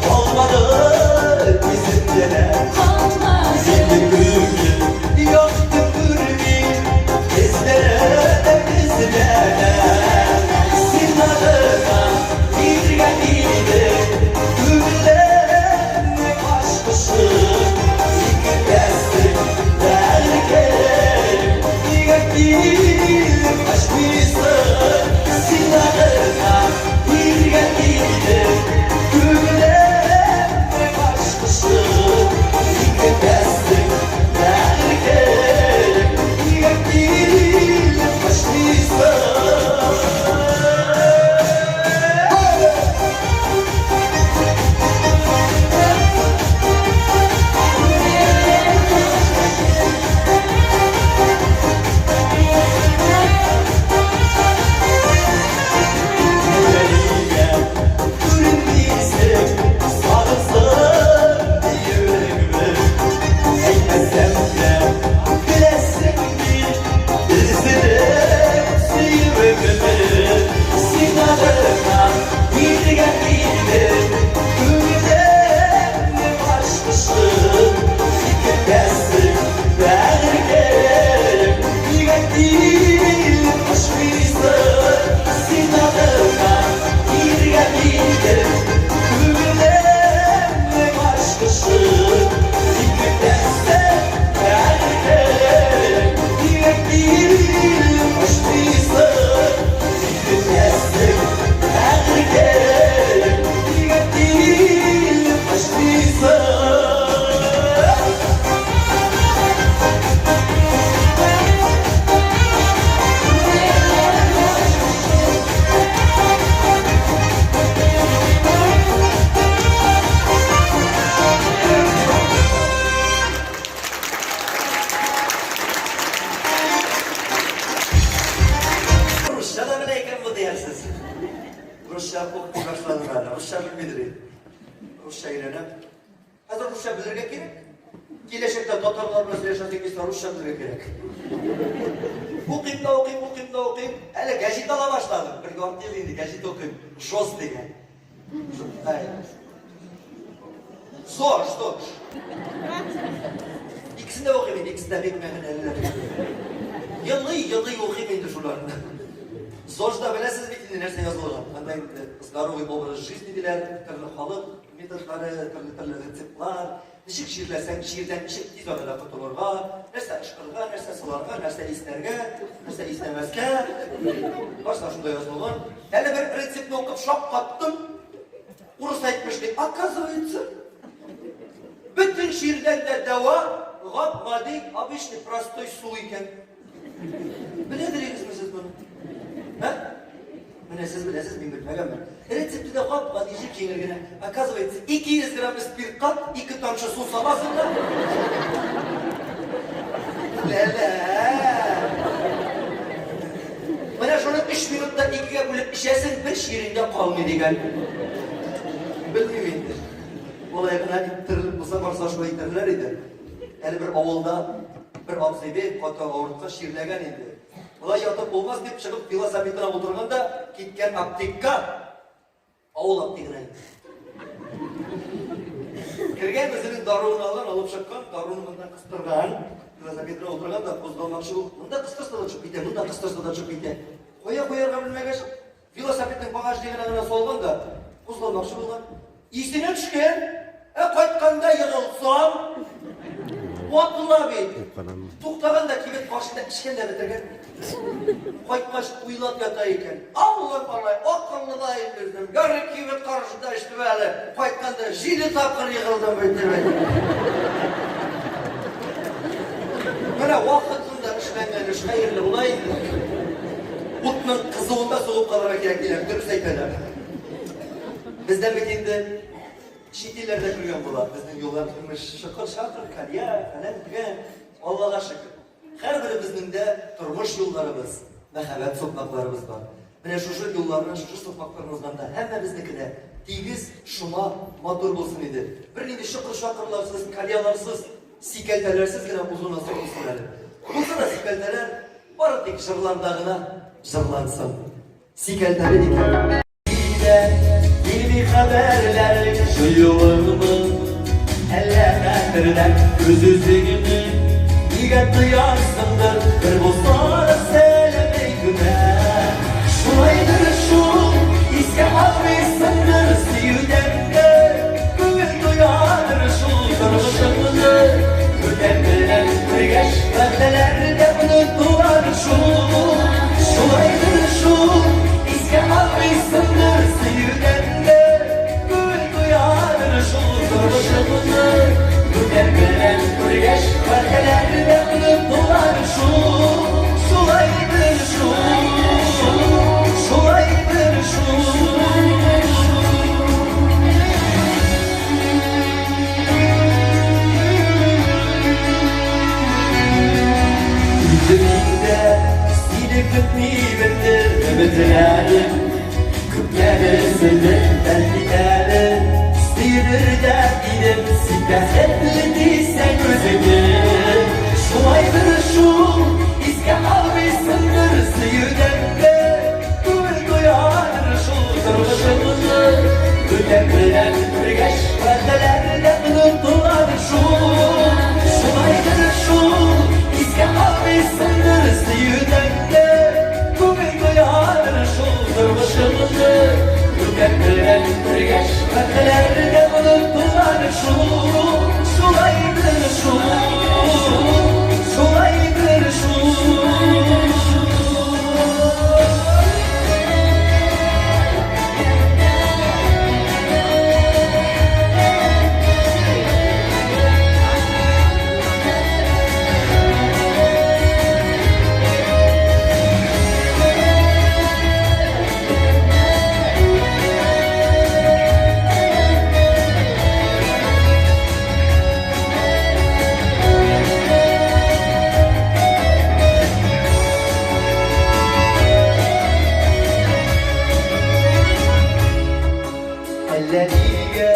Калмады үземдә дә. Сине күңел якты күрми, Эзләнә эзләнә. Син биргән идең Күңелемнең ачкычын. Икеләсең, бәлкем, Нигә килеп ачмыйсың? Син гына биргән идең Күңелемнең ачкычын. Икеләсең, бәлкем, Нигә килеп ачмыйсың? Русча да белә икән бу диярсез. Русча укый башладым әле. Русча белмидер инде. Русча өйрәнәм. Хәзер русча белергә кирәк. Киләчәктә татарлар белән сөйләшәсең килсә, русча белергә кирәк. Укыйм да укыйм, укыйм да укыйм. Әле гәҗит ала башладым. Бер ярты ел инде гәҗит укыйм. ЖОЗ дигән. ЗОЖ, ЗОЖ. Икесен дә укыйм инде, икесе дә бик мәгънәлеләр. Елый, елый укыйм инде шуларны. ЗОЖда беләсез бит инде нәрсә язылган. Анда инде здоровый образ жизни диләр, төрле халык методлары, төрле-төрле рецептлар, ничек чирләсәң, чирдән ничек тиз арада котылырга, нәрсә ышкырга, нәрсә сыларга, нәрсә иснәргә, нәрсә иснәмәскә. Барысы да шунда язылган. Әле бер рецептны укып шаккаттым. Урыс әйтмешли, оказывается, бөтен чирдән дә дәва гап-гади, обычный, простой су икән. Беләдер идегезме сез моны? Ә? Менә сез беләсез, мин белмәгәнмен. Рецепты да гап-гади, җип-җиңел генә. Оказывается, 200 грамм спиртка ике тамчы су саласың да. Ләлә. Менә шуны 3 минутта икегә бүлеп эчәсең, бер чиреңдә калмый дигән. Белмим инде. Болай гына иттерелеп булса, барса шулай итәрләр иде. Әле бер авылда бер абзый бик каты авырткач чирләгән инде. Болай ятып булмас дип чыгып велосипедына утырган да киткән аптекка. Авыл аптегына инде. Кергән үзенең даруын алган, алып чыккан, даруны монда кыстырган. Велосипедына утырган да кузгалмакчы булып, монда кыстырса да төшеп китә, монда кыстырса да төшеп китә. Кая куярга белмәгәч, Велосипедның багажнигына гына салган да, кузгалмакчы булган. Исенә төшкән, ә кайтканда егылсам, ватыла бит. Туктаган да кибет каршында эчкән дә бетергән. Кайткач уйлап ята икән. Алла малай, акыллы да инде үзем. Ярый кибет каршында эчтем әле. Кайтканда җиде тапкыр егылдым бит дип әйтә. Менә вакытында эшләнгән эш хәерле була инде. Утның кызуында сугып калырга кирәк диләр, дөрес әйтәләр. Бездә бит инде чит илләрдә күргән була. Безнең юллар имеш чокыр-чакыр, калья, фәлән төгән. Аллага шөкер. Һәрберебезнең дә тормыш юлларыбыз, мәхәббәт сукмакларыбыз бар. Менә шушы юлларны, шушы сукмакларны узганда һәммәбезнеке дә тигез, шома, матур булсын иде. Бернинди чокыр-чакырларсыз, кальяларсыз, сикәлтәләрсез генә узу насыйп булсын әле. Булса да сикәлтәләр, бары тик җырларда гына җырлансын. Сикәлтәле икән. Хәбәрләр җыюыңмы? Әллә хәтердән үз-үзеңне нигә тыясыңдыр? Бер булса да сәлам әйтүдә. Шулайдыр шул, искә алмыйсыңдыр сөюдән дә. Күңел туядыр шул тормышыңны. Бүтән белән күргәч, вәгъдәләр дә онытыладыр шул. Шулайдыр шул, искә алмыйсыңдыр сөюдән дә. Күңел туядыр шул тормышыңны. Бүтән белән күргәч, вәгъдәләр дә онытыладыр шул. Шулайдыр шул, шулайдыр шул. Үзем инде сине көтмимендер, өметләрем күптән өзелде, бәлки әле сөенер дә идем, син бәхетле дисәң үзеңне. Шулайдыр шул, искә алмыйсыңдыр сөюдән дә, күңел туядыр шул тормышыңны. Бүтән белән күргәч, вәгъдәләр дә онытыладыр шул. Шулайдыр шул, искә алмыйсыңдыр сөюдән дә, күңел туядыр шул тормышыңны. Бүтән белән күргәч, вәгъдәләр дә онытыладыр шул. Шулайдыр шул, шулайдыр шул. Әллә нигә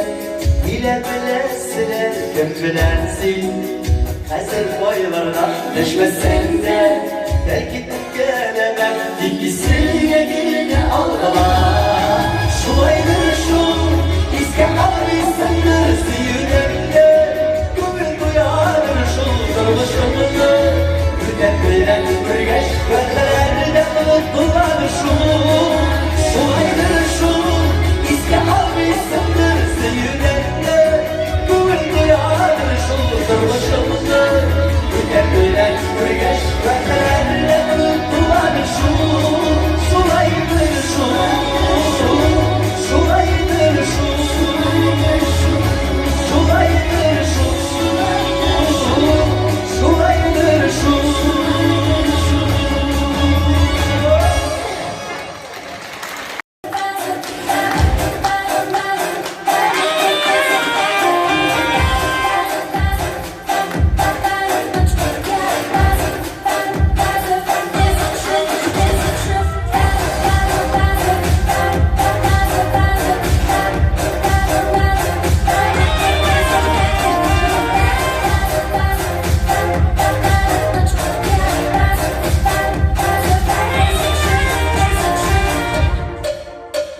килә беләселәр, кем белән син хәзер кайларда дәшмәсәң дә, бәлки үпкәләмәм, тик исеңә генә алгыла. Шулайдыр шул, искә алмыйсыңдыр сөюдән дә, күңел туядыр шул тормышыңны. Бүтән белән күргәч, вәгъдәләр дә онытыладыр шул. Шулайдыр шул, искә алмыйсыңдыр сөюдән дә, күңел туядыр шул тормышыңны. Бүтән белән күргәч, вәгъдәләр дә онытыладыр шул. Шулайдыр шул, шулайдыр шул, шулайдыр шул, шулайдыр шул.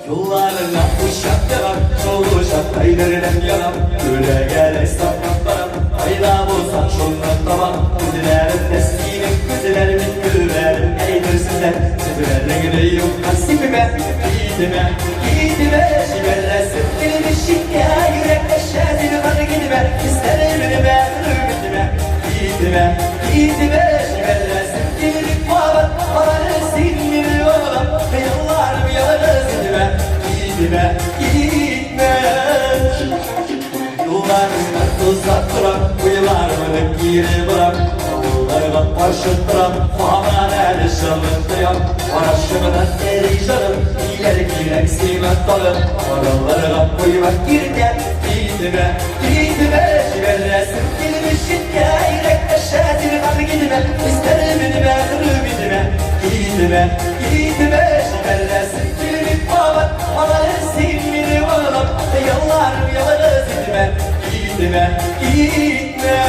Юлларыңа учак ягам, шул учакта өйләренәм янам, Күләгәләй саклап барам, кайда булсаң шуннан табам. Күзләрем дә синең күзләр бит күрәлем әйтерсезләр, Сүзләреңне юкка сипмә, китмә, китмә, җибәрәсем килми читкә, йөрәк өшә, зинһар китмә, хисләремне мәхрүм итмә, китмә, китмә, җибәрәсем килми кабат, карары син мине уйлап, хыялларым ялгыз итмә, китмә, китмә. Юлларыңа тозак торам, уйларымны кире борам, Авылларга каршы торам, һаман әле җылы тоям. Карашыңнан эри җаным, ниләр кирәк сиңа тагын? Араларга куйма киртә, китмә, китмә, җибәрәсем килми читкә, йөрәк өшә, зинһар китмә, хисләремне мәхрүм итмә, китмә, китмә, җибәрәсем килми кабат, карары син мине уйлап, хыялларым ялгыз итмә, китмә, китмә.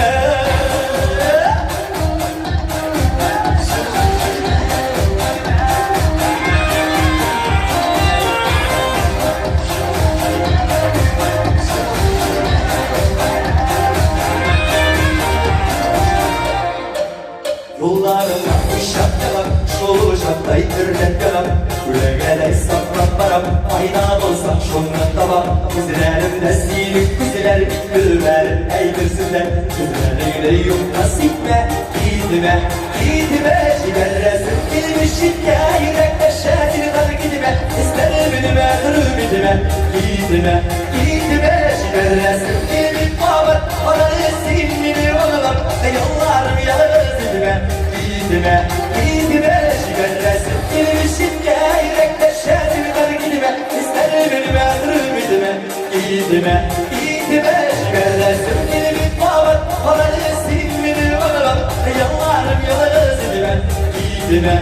Күзләремдә синең күзләр, Гөлбәр, әйтерсең. Күзләреңне юкка сипмә, китмә, китмә. Җибәрәсем килми читкә, йөрәктәшә зинһар китмә. Хисләремне мәхрүм итмә, китмә, китмә. Җибәрәсем килми кабат, карале син мине аңлап, Хыялларым ялгыз итмә, китмә, китмә. Җибәрәсем килми читкә, йөрәктәшә зинһар китмә. Хисләремне мәхрүм итмә, китмә, китмә. Җибәрәсем килми кабат, карале син мине аңлап, Хыялларым ялгыз итмә, китмә.